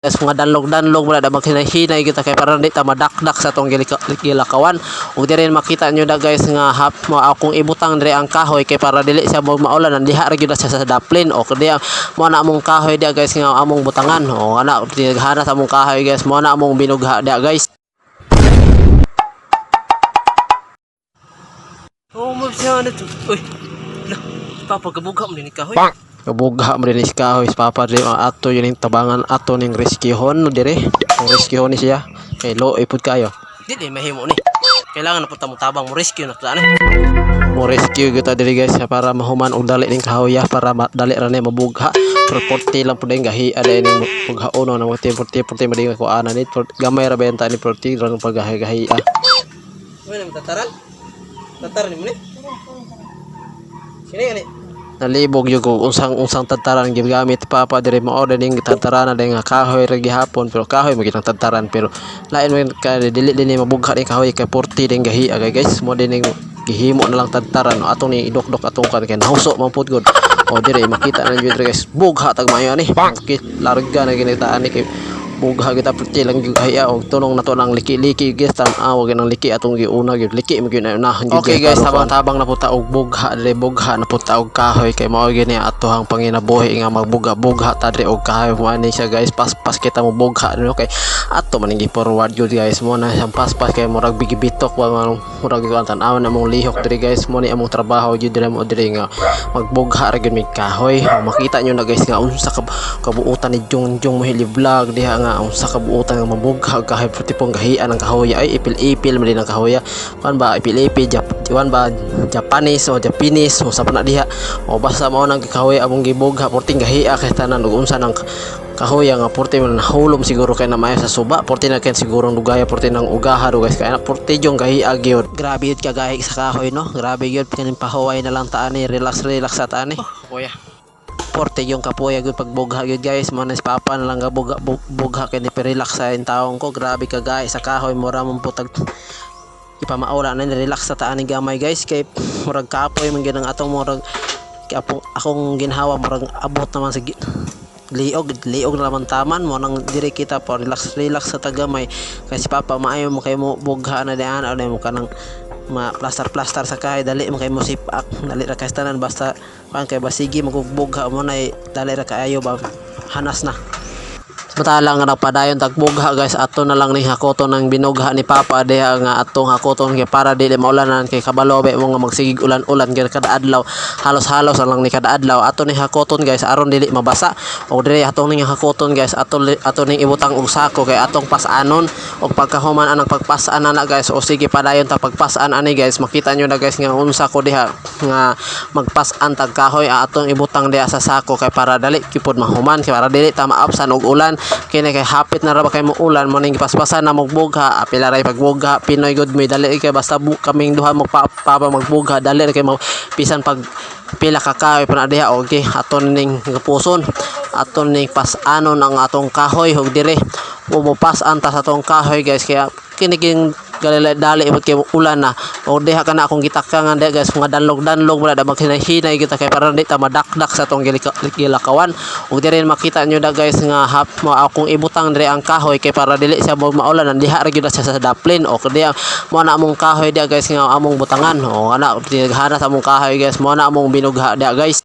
Guys, mga danlog-danlog wala da maghinay-hinay kita kay para di ta madakdak sa atong gilakawan. Ug diri makita nyo da, guys, nga hap mo akong ibutang diri ang kahoy kay para dili siya mo maulan, diha ra gyud na siya sa daplin. O diya mo na among kahoy diya, guys, nga among butangan. O ana hanas among kahoy, guys, mo na among binugha diya, guys. Oh, mo siya na to. Uy. Lah, Papa, gabugha mo din ni kahoy. Kabugha mo din ni kahoy si Papa diri, ato yun yung tabangan ato ning rescuehon no dire. Ang rescuehon ni siya. Kay lo ipud kayo. Dili mahimo ni. Kailangan na punta mo tabang mo rescue na ta ani. Mo rescue gyud ta diri, guys, para mahuman og dali ning kahoya para dali ra ni mabugha. Pero 40 lang pud ang gahi ada ning bughaono na 40 40 40 madinga ko ana ni gamay ra benta ni 40 ra paggahi-gahi ah. Wala mo tataran? Tataran ni mo ni? Sini gani. Nalibog yun kung unsang unsang tadtaran gigamit Papa diri, mao ning tadtaran na nga kahoy ra gihapon, pero kahoy mo kitang tadtaran, pero lain man kay dili din ni mabugha ni kahoy kay 40 din gahi agay, guys. Mo din ning gihimo na lang tadtaran atong ni idokdok atong kan kay nahuso man pud gud. O dire makita na jud guys, bugha tag maayo ani. Okay, larga na ginitaan ni kay bugha kita, perti lang gyud gahi og tunong nato nang liki-liki, guys. Tan-aw gyud ang liki atong giuna gyud, liki mo gyud na unahan gyud. Okay guys, tabang-tabang na puta og bugha diri, bugha na puta og kahoy kay mao gyud ni atohang panginabuhi nga magbugha-bugha ta diri og kahoy. Mo ani siya, guys, paspas kita mo bugha diri kay ato man ning gi-forward gyud, guys. Mo na siyang paspas kay murag bigibitok ba nga murag kuan, tan-aw na among lihok diri, guys. Mo ni among trabaho gyud diri mo diri nga magbugha ra gyud mig kahoy. O, makita nyo na, guys, nga unsa ka kabuutan ni Jong Jong Mohili Vlog diha nga unsa kabuutan nga mabugha og kahoy, puti pong gahian ang kahoya ay ipil-ipil man din ang kahoya kan ba, ipil-ipil Jap kuan ba, Japanese o Japanese o sa pa na diha. O basta mao nang kahoya among gibugha, porting gahia kay tanan ug unsa nang kahoya nga porte man nahulom siguro kay na maayo sa suba, porte na kay siguro dugaya, porte nang ugaha do, guys, kay na porte yung gahi gyud. Grabe yun kagahi sa kahoy, no? Grabe yun kaning pahuway na lang ta ani, relax relax sa ta ani. Kuya, porte yung kapoya gyud pagbugha gyud, guys. Mo na si Papa na lang gabugha bugha kay ni relax sa taong ko. Grabe kagahi sa kahoy, mura man putag ipamaula na ni relax sa taan ni gamay, guys, kay murag kapoy man gyud ang atong murag kay akong ginhawa, murag abot naman sa liog liog na naman taman mo nang diri kita po relax relax sa tagamay kay si Papa maayo mo kay mo bugha na diyan ano mo kanang ma plaster plaster sa kahoy, dali mo kay mo sipak, dali ra kay tanan, basta kuan kay basigi magugbugha mo na dali ra kaayo ba, hanas na. Samantala nga nagpadayon tagbugha, guys, ato na lang ning hakoton ang binugha ni Papa diha nga atong hakoton kay para dili maulanan kay kabalo ba mo nga magsigig ulan-ulan kay kada adlaw, halos-halos lang ni kada adlaw. Ato ning hakoton, guys, aron dili mabasa. Og diri atong ning hakoton, guys, ato ato ning ibutang og sako kay atong pasanon og pagkahuman anang pagpasan na, guys, o sige padayon ta pagpasan ani, guys. Makita nyo na, guys, nga unsa ko diha nga magpasan tag kahoy, atong ibutang diha sa sako kay para dali gyud mahuman kay para dili ta maabsan og ulan kini kay hapit na ra ba kay mo ulan. Mo ning gipaspasan na magbugha, apila ray pagbugha, Pinoy gud may dali kay basta kaming duha magpapa magbugha, dali ra kay mo bisan pag pila ka kahoy pa na diha. Okay, aton ning gapuson, aton ning pasanon ang atong kahoy ug dire mupasan ta sa atong kahoy, guys, kaya kini king galila dali imot kay ulan na. O diha ka na akong gitakangan diha, guys, mga danlog-danlog wala da maghinay-hinay kita kay para di ta madakdak sa atong gilakawan. Ug dire makita nyo na, guys, nga hap mo akong ibutang dire ang kahoy kay para dili siya mo maulan, diha ra gyud na siya sa daplin. O diya mo na among kahoy diha, guys, nga among butangan. O ana hanas among kahoy, guys, mo na among binugha diha, guys.